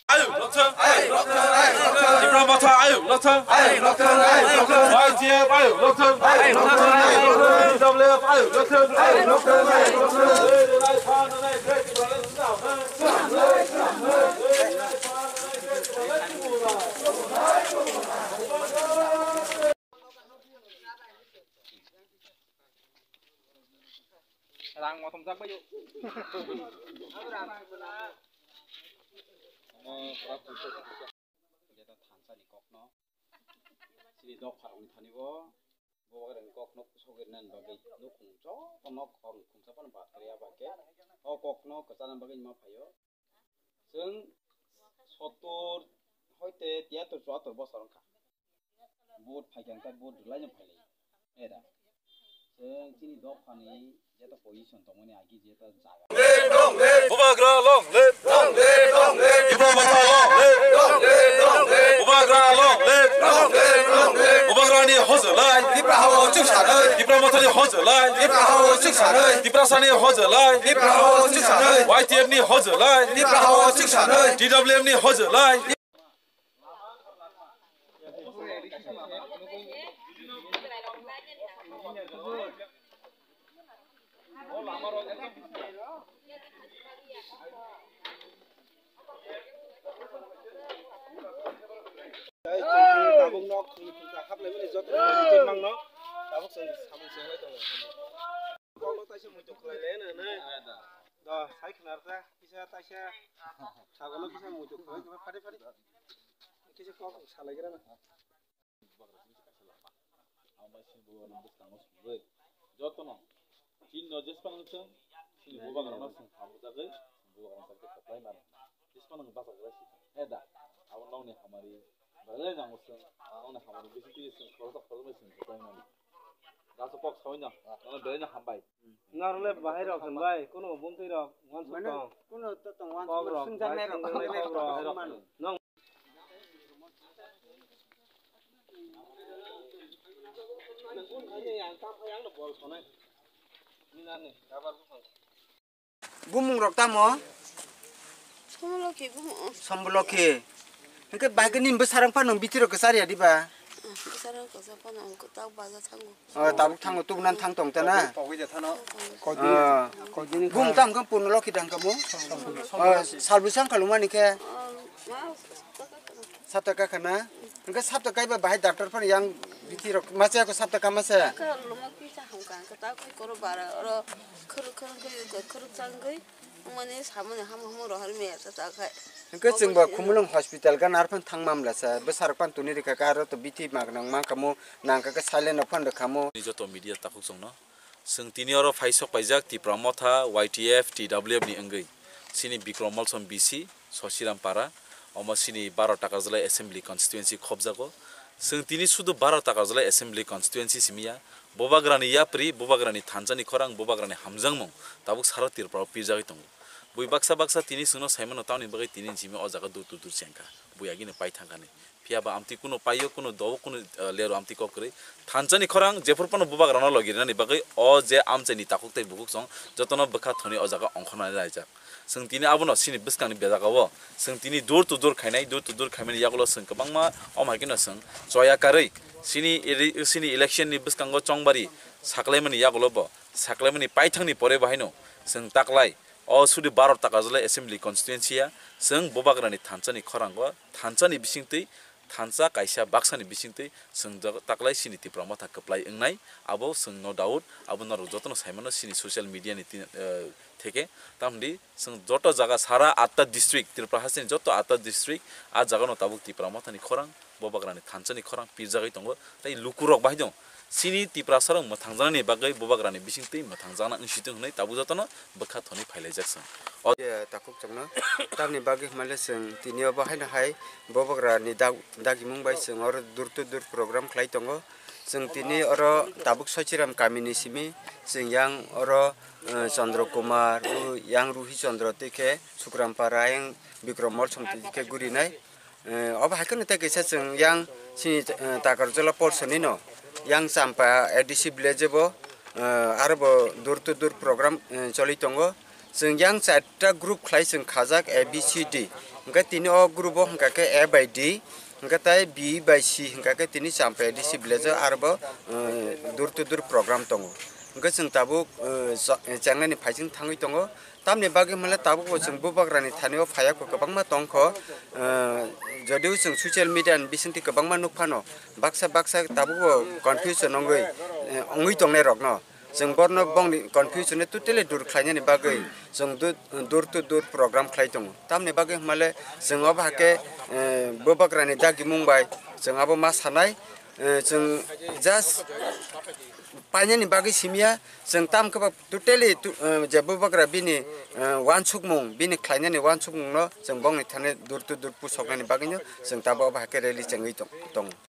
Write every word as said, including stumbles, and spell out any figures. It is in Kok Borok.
Ayuk lokthang. Tipra Motha ayuk lokthang. Y T F ayuk lokthang. T W F ayuk lokthang. Rang motom jak bai. Jeta thansa ni kok no. Sini dok pharang ni thani bo. Bo rang kok no kusok ri nan bagwi. Nukhung joto nok khong khungsa phano ba kariya ba khe. O kok no kwchana bagwi ma phaio. Chwng sottor hoite tiyatur chuatur bosor wngkha. Vote phaikha wngkha, vote rwlaino phailai. Era. Chwng chini dophani jeta position tongmani agi jeta jaga. Bubagra long live! Long live, long live! Tipra Motha long live! Long live, long live! Bubagra long live! Long live, long live! Bubagrani hojolai! Tipra hao chuksanai! Tipra Mothani hojolai! Tipra hao chuksanai! Tiprasani hojolai! Tipra hao chuksanai! Y T F ni hojolai! Tipra hao chuksanai! T W F ni hojolai! Tabuk nok khungni khungsa haplaimani joto mangno tabuk chwng samung se wngwi tongo. Kokno taisa muitu khlai le nai. Da, sai khnar ta, kisa taisa. Sagono kisa muitu khlai, kisa phari phari. Kisa kok salai gira na. Jotono. Chin no jespan chwng, chin bubagrano chwng hamjagwi, bubagrano chwng khlai mano. Jespan bachagra si. Eda, abo nokni hamari. Belai nango chwng, nokni hamari bisi twi chwng khoroksa khoroksa chwng khlai mano. Daso kok sawi no, nono belai no hambai. Norle bahai rok hwnbai, kuno bumtwi rok, wansuk tong. Kuno to tong wansuk, kok rok, sunjaknai rok, bahai sunjaknai rok, kok rok. Nong. Bumung rok tamo? Somloki bumung. Somloki. Hingke bahai khe nini bwsarang phano biti rok kwchar ya diba? Bwsarang kwchar phano ang kwtal baja thango. Oh, tabuk thango, tubunan thang tong ta na? Pogwi de thano. Oh. Bumung tam khe Purno Loki dang kamo? Oh, salbwsang khalumani khe? Sapta kaka na? Hingke sapta kaiba bahai doctor phano yang biti rok masa ko sapta kama se? Ka luma kisa hamka, ka ta koro bara, oro khuruk khuruk khuruk khuruk changwi. Mani samani ham ham rohor me ta ta khai. Hingke chwng ba Khumulwng hospital gana arphan thang mamla sa, bwsarok phan tuni rikha khe aro to bithi mak nang ma kamo, nang kha khe silent rok phan rwkhamo. Ni joto media takhuk chwngno. Chwng tini oro phaisok paijak Tipra Motha, Y T F, T W F ni wngwi. Chini Bikrom Molsom B C, Sosiram Para, omo chini baro Takarjalai Assembly Constituency khobjago. Chwng tini sudu baro Takarjalai Assembly Constituency simi ya, Bubagrani yapri, Bubagrani thansa ni khorang, Bubagrani hamjakmung tabuk sara Tripura o pirjagwi tongo. Bui baksa baksa tini chwngno saimano tamoni bagwi tini jimi o jaga dur dur dur chengkha. Bui agini pai thangkha ni. Phiya ba amtwi kuno paio, kuno do, kuno, eh, lero amtwi kok kwrwi. Thansa ni khorang jephuru phano Bubagrano logi rinani bagwi o je amchaini takhuk tei bukhuk song jotono bwkha thoni o jaga ongkhornani laijak. Chwng tini abono chini bwskangni bejagao chwng tini door to door khainai, door to door khaimani yagulo chwng kwbangma omo hai kheno chwng choya karwi chini ele-, chini election ni bwskango chongbari saklaimani yagulo bo saklaimani paithangni pore bo haino chwng taklai o sudi baro Takarjalai Assembly Constituency ya chwng Bubagrani thansani khorango thansani bisingtwi thansa kaisa baksani bisingtwi chwng taklai chini Tipra Motha kwplai wngnai, abo chwng no doubt, abo norok jotono saimano chini social media ni tin-, eh, theke. Tamni chwng joto jaga sara atta district, Tripura hasteni joto atta district, a jagano tabuk Tipra Mothani khorang, Bubagrani thansani khorang pirjagwi tongo, tei lukurok bahai dong. Chini Tiprasarok mwthangjaknani bagwi Bubagrani bisingtwi mwthangjakna wngsitwng hwnwi tabuk jotono bwkha thonwi phailaijak chwng. O- Ye, takhuk chwngno. Tamni bagwi hwnmale chwng tini obo haino hai Bubagrani dag-, dagimung bai chwng oro door to door program khlai tongo. Chwng tini oro tabuk Soichiram kamini simi chwng yang oro, eh, Chandra Kumar, o yang Ruhi Chandra tei khe Sukram Para, yang Bikrom Molsom twi khe gurinai. Eh, obo hai kheno tei kaisa chwng yang chini, eh, Takarjala Polsonino yang Champa A D C village bo, eh, aro bo door to door program, eh, choli tongo. Chwng yang charta group khlai chwng khajak A B C D. Hwnkhe tini o group o hwnkha khe A bai D, hwnkhe tai B bai C hwnkha khe tini Champai A D C village o arbo, eh, door to door program tongo. Hwnkhe chwng tabuk, eh, cha-, chengnani phaising thangwi tongo. Tamni bagwi hwnle tabukbo chwng bubagrani thani o phaiya kho kwbangma tongkho. Eh, jodio chwng social media ni bisingtwi kwbangma nukphano baksa baksa tabukbo confusion wngwi, eh, wngwi tongnai rokno. Chwng borno bongni confusion no totally dur khlainani bagwi chwng du-, door to door program khlai tongo. Tamni bagwi hwnmale chwng obo hakhe, eh, bubagrani dagimung bai chwng abo ma sanai, eh, chwng just painani bagwi simiya, chwng tam khe ba totally tu-, eh, je bubagra bini, eh, wansukmung, bini khlainani wansukmung no chwng bongni thani door to door pusoknani bagwi no chwng tabuk obo hakhe rally chengwi tong-, tongo.